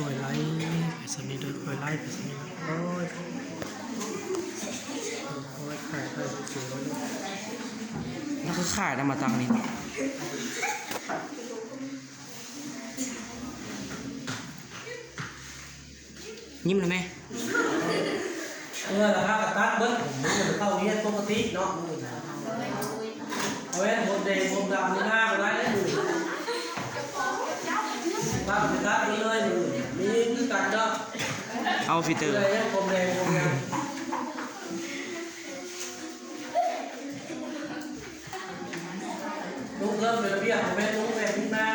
ໂອ້ຍ ໄລ່ໄປສ່ຳນີ້ເດີ ໂອ້ຍ ໄລ່ໄປສ່ຳນີ້ເດີ ໂອ້ຍ ໂອ້ຍ ຂາຍໄປສູງໆ ແລ້ວກໍຂາຍນຳມາຕັ້ງນີ້ ຍິ້ມແລ້ວແມ. ເອີ ລະພາກັນຕັດເບິດ ມື້ອື່ນໄປເຂົ້າຮຽນປົກກະຕິເນາະ ມື້ອື່ນນະ ເອົາແວ່ນຜົມແດງຜົມດຳນີ້ມາບໍ່ໄດ້ເດ້ມື້ອື່ນ ພາກັນໄປຕັດນີ້ເລີຍ ມື້ອື່ນມີຄືກັນເນາະ ເອົາຟີເຕີ ຜູ້ໃດຍັງຜົມແດງຜົມດຳ ລຸງເລີ່ມເປັນລະບຽບ ແມ່ນລຸງແມ່ນພິມາ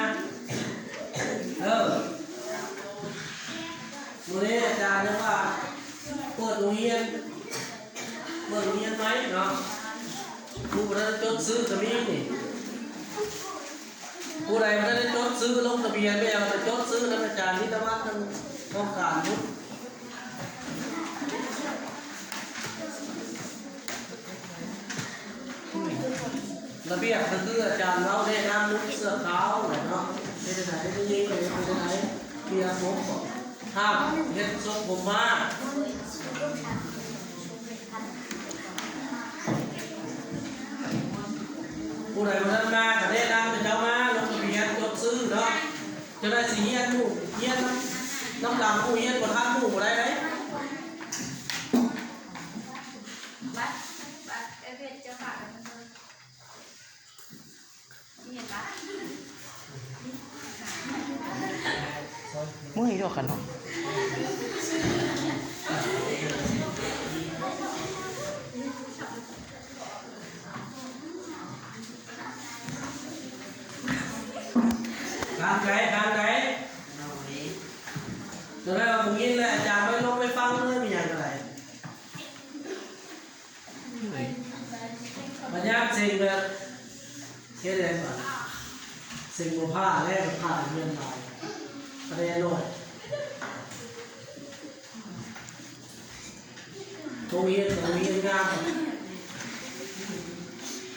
ເອີ ມື້ນີ້ອາຈານຍັງວ່າເປີດໂຮງຮຽນ ເປີດໂຮງຮຽນໃໝ່ເນາະ ຜູ້ບໍ່ໄດ້ຈົດຊື່ກໍມີນີ້ ຜູ້ໃດບໍ່ໄດ້ຈົດຊື່ລົງທະບຽນໄປເອົາໄປຈົດຊື່ນຳອາຈານນິດຕະວັດນຳຫ້ອງການພຸ້ນ. ລະບຽບກໍຄືອາຈານເວົ້າແນະນຳນຸ່ງເສື້ອຂາວແຫຼະເນາະ ເຮັດຈັ່ງໃດ ເຮັດຈັ່ງໃດ ເປັນຈັ່ງໃດ ເປ່ຽນຜົມ ຫ້າມເຮັດຊົງຜົມມ້າ ຜູ້ໃດບໍ່ທັນມາກໍແນະນຳເຂົາເຈົ້າມາລົງທະບຽນຈົດຊື່ເນາະ ຈະໄດ້ຊິຮຽນ ໝູ່ຮຽນນຳຫຼັງ ໝູ່ຮຽນບໍ່ທັນໝູ່ບໍ່ໄດ້ເດ້. ເມື່ອຍດອກກັນເນາະ ທາງໃດ ທາງໃດ ຕອນນັ້ນເຮົາໄດ້ຍິນແລ້ວ ອາຈານໄປລົງໄປຟັງເລີຍ ມີຫຍັງກໍໄດ້. ບັນຍາເສັງແບບເຮັດໃດບາດ ເສັງບໍ່ຜ່ານແລ້ວ ຜ່ານຮຽນຫຼາຍ ຄະແນນໜ້ອຍ ໂຮງຮຽນກໍໂຮງຮຽນງາມ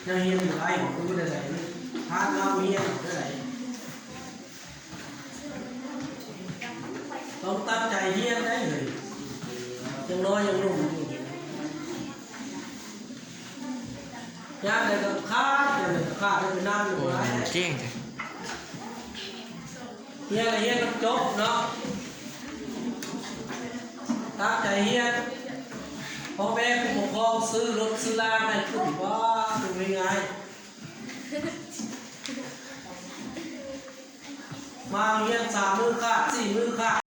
ຍັງຮຽນບໍ່ໄດ້ ບໍ່ຮູ້ແນວໃດ ພາດລາວຮຽນແນວໃດ. ຕ້ອງຕັ້ງໃຈຮຽນໄດ້ເຮີ້ຍ ຍັງນ້ອຍຍັງໜຸ່ມຢູ່ ຍາມໃດກໍຂາດ ຍາມໃດກໍຂາດ ໄດ້ໄປນຳຢູ່ ໂອ້ ບໍ່ໄດ້ ເກັ່ງແທ້ ຮຽນລະຮຽນໃຫ້ມັນຈົບເນາະ ຕັ້ງໃຈຮຽນ ພໍ່ແມ່ຜູ້ປົກຄອງຊື້ລົດຊື້ລາໃຫ້ຂຶ້ນ ບໍ່ ບໍ່ງ່າຍ ມາຮຽນສາມມື້ຂາດ ສີ່ມື້ຂາດ.